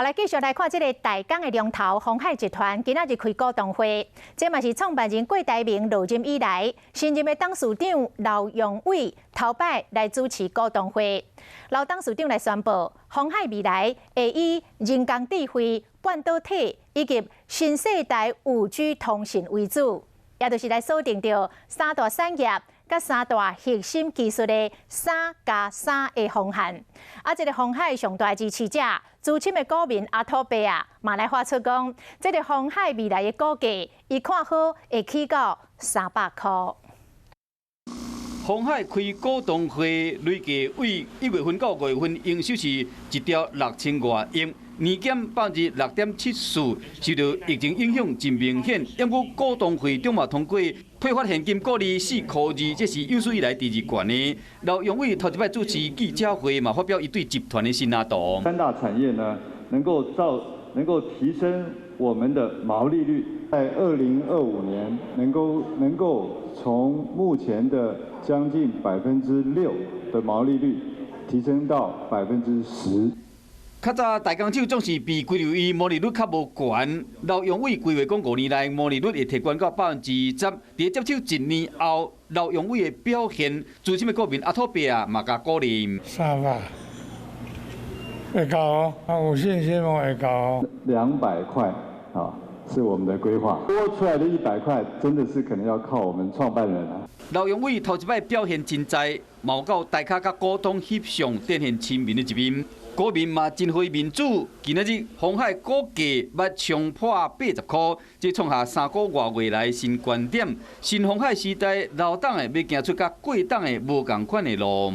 來繼續來看這个大港的龍頭鴻海集團，今仔日開股東會，這嘛是創辦人郭台銘落任以來，新任的董事長劉揚偉頭擺來主持股東會。劉董事長來宣布，鴻海未來會以人工智慧、半導體以及新世代5G 通訊為主，也就是來鎖定著三大產業佮三大核心技術的三加三的方案。啊，這个鴻海上大支持者，資深的股民阿土伯啊，嘛來發出講，這个鴻海未來的股價，伊看好會起到300箍。鴻海開股東會，累計對1月份到5月份營收是1兆6千外億，年減6.74%，受到疫情影響真明顯。毋過股東會中嘛通過配發現金股利4箍2，這是有史以來第二懸的。劉揚偉頭一擺主持記者會，嘛發表伊對集團的新藍圖。三大產業呢，能夠提升我們的毛利率，在2025年能夠從目前的將近6%的毛利率提升到10%。較早大工廠總是被歸類為毛利率較無懸，劉揚偉規劃講5年內毛利率會提懸到10%。佇接手一年後，劉揚偉的表現，資深的股民阿土伯啊，嘛共鼓勵。300會到哦，有信心哦，會到哦。200塊啊，是我們的規劃。多出來的100塊，真的是可能要靠我們創辦人啊。劉揚偉頭一擺表現真在，嘛有台跤佮股東翕相，展現親民的一面。股民嘛真會面子，今仔日鴻海股價欲衝破80箍，這創下3個外月來新高點。新鴻海時代，劉董的欲行出佮郭董的無仝款的路。